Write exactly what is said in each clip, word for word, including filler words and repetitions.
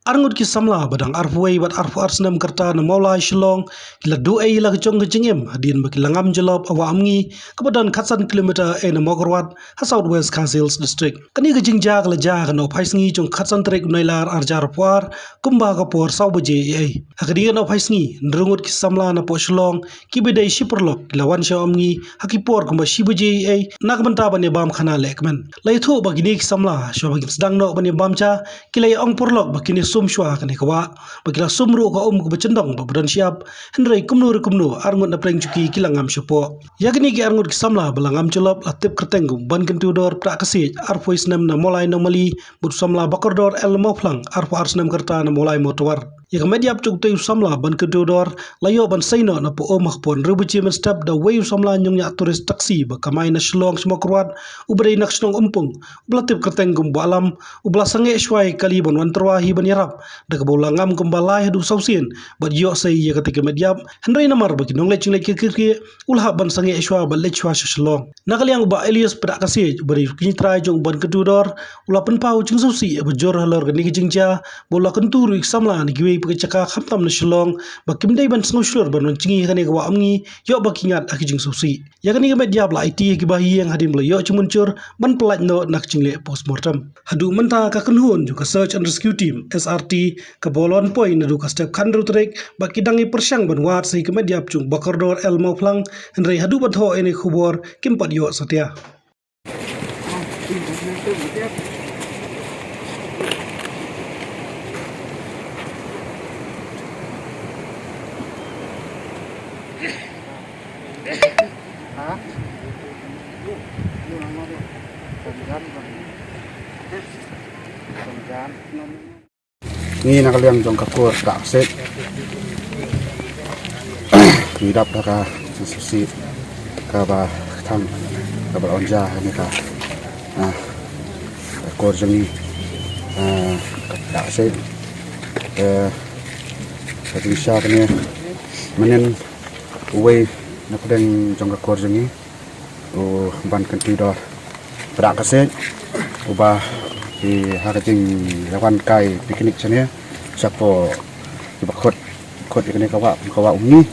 Arngut ki samla ba dang arphew wei bad arphew ar snem ka rta na Mawlai Shillong ki la duh ei la ka jong ka jingim hadien ba ki la ngam jyllop ha Wah Umngi kaba don khatsan kilometer ei na Mawkyrwat ha South West Khasi Hills District. Kane ka jingjia ka la jia ha ka nongphaisngi jong khatsan tarik u Nailar arhajar arphew ar kumba ka por saw baje ei ei. Ha kane ka nongphaisngi hynriew ngut ki samla na poh Shillong kiba dei shi paralok ki la wan sha Wah Umngi ha ki por kumba shi baje ei ei na ka bynta ban ïa bam khana lehkmen. La ïathuh ba kine ki samla shuwa ba kin sdang noh ban ïa bam ja ki la ïa ong paralok ba kin ïa sum shuwa ha kane ka wah, ba ki la sum ruh ka um kaba jyndong ba don shyiap, hynrei kumno re kumno arngut na pdeng jong ki ki la ngam shapoh. Ïa kine ki arngut ki samla ba la ngam jyllop la tip kyrteng kum u Bankyntu Dor Pdahkasiej arphew wei snem na Mawlai Nongmali bad u samla Bakordor L Mawphlang arphew ar snem ka rta na Mawlai Mawtawar. Ïa ka met ïap jong utei u samla Bankyntu Dor la ïoh ban sei noh na poh um ha ka por hynriew baje mynstep da uwei u samla ñiangñiah tourist taxi ba kamai na Shillong sha Mawkyrwat uba dei na ka shnong Umpung, uba la tip kyrteng kum u Bah Lam, uba la sangeh shuwa ïa ka kali ban wan tyrwa hi ban ïarap, da kaba u la ngam kumba lai haduh saw sien bad ïoh sei ïa katei ka met ïap, hynrei namar ba ki nongleit jingleit kiei kiei u la hap ban sangeh shuwa bad leit shuwa sha Shillong. Na ka liang u Bah Elias Pdahkasiej uba dei u kñi trai jong u Bankyntu Dor u la pynpaw jingsngewsih ba jur halor kane ka jingjia, ba u la kyntu ruh ïa ki samla na kiwei pat ki jaka khamtam na Shillong ba kim dei ban sngewshlur ban wan jngi ha kane ka Wah Umngi ïoh ba ki ngat ha ki jingsngewsih. Ïa kane ka met ïap la aiti ha ki bahaïing hadien ba la ïoh jingmynjur ban pyllait noh na ka jingleh postmortem. Haduh mynta ka kynhun jong ka Search and Rescue Team, S R T, kaba la wan poi naduh ka step khathynriew tarik bad ki dang ïa pyrshang ban wad sa ïa ka met ïap jong u Bakordor L Mawphlang, hynrei haduh ban thoh ïa kane ka khubor kim pat ïoh satia. Ngi na ka liang jong ka kur Pdahkasiej ngi dap da ka jingsngewsih kaba kthang kaba la wan jia ha kane ka, ah, ka kur jong ngi, ah, ka Pdahkasiej. Eh, ka jingshisha kane mynnin uwei na pdeng jong ka kur jong ngi u Bankyntu Dor Pdahkasiej uba ki ha ka jingïawan kai picnic shane shapoh kiba khot, khot ïa kane ka wah, ka Wah Umngi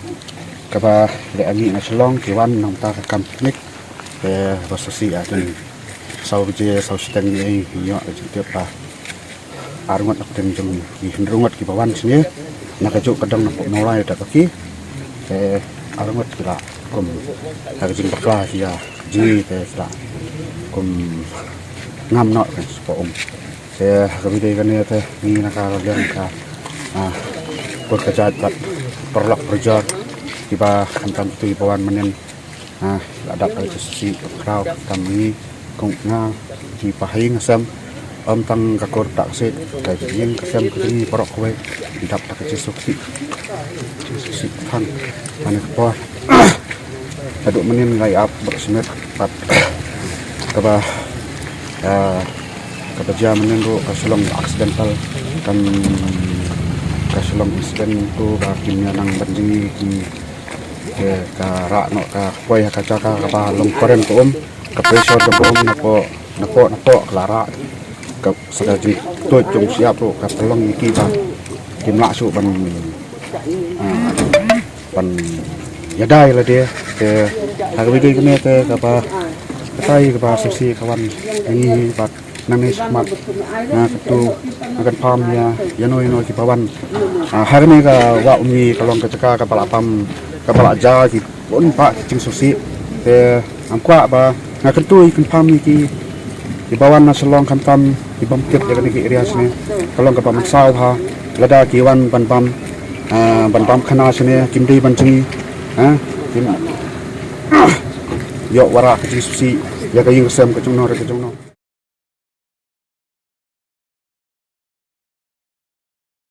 kaba leh angih na Shillong, ki wan na ka bynta ka kam picnic. Te ba sngewsih ïa ki, saw baje saw shiteng ngi ïoh ka jingtip ba arngut na pdeng jong ngi, hynriew ngut kiba wan shane na kajuh ka dong na Mawlai da ki. Te arngut ki la kum ha ka jingbakla ki ïa jngi te ki la kum ngam noh ka shapoh um. Te ha kaba ïadei kane te ngi na ka liang ka, ah, kur ka jait bad paralok parajor kiba khamtam kito kiba wan mynnin, ah, la dap da ka jingsngewsih khraw khamtam ngi kum nga ki bahaïing hasem, ym tang ka kur Pdahkasiej, ka ïing ka sem ka jong ngi baroh kawei ngi dap da ka jingsngewsih, jingsngewsih kthang ha kane ka por. Haduh mynnin ngi la ïa ap baroh shimet bad kaba, ah, kaba jia mynnin ruh ka shu long accidental, kan ka shu long incident to ba kim ïa nang ban jngi ki, eh, ka rah noh ka poi ha ka jaka kaba long kren ka um, ka pressure jong ka um napoh, napoh, napoh ka la rah ka sa ka jingtuid jong u shyiap ruh ka pynlong ïa ki ba kim lah shuh ban, ah, ban ïada ïa lade. Te ha kaba ïadei kane te kaba katai kaba sngewsih ka wan ïa ngi bad nangne shakhmat nga kyntu nga kynpham ïa ïano ïano kiba wan, ah, ha kane ka Wah Umngi, ka long ka jaka kaba la pam kaba la jia ki bun bah ki jingsngewsih. Te ngam kwah ba nga kyntu ïa kynpham ïa ki, kiba wan na Shillong khamtam ki bym tip ïa kane ka area shane. Ka long kaba mynsaw bha lada ki wan ban bam, ah, ban bam khana shane kim dei ban jngi, ah, kim ïoh wanrah ka jingsngewsih ïa ka ïing ka sem ka jong no re ka jong no.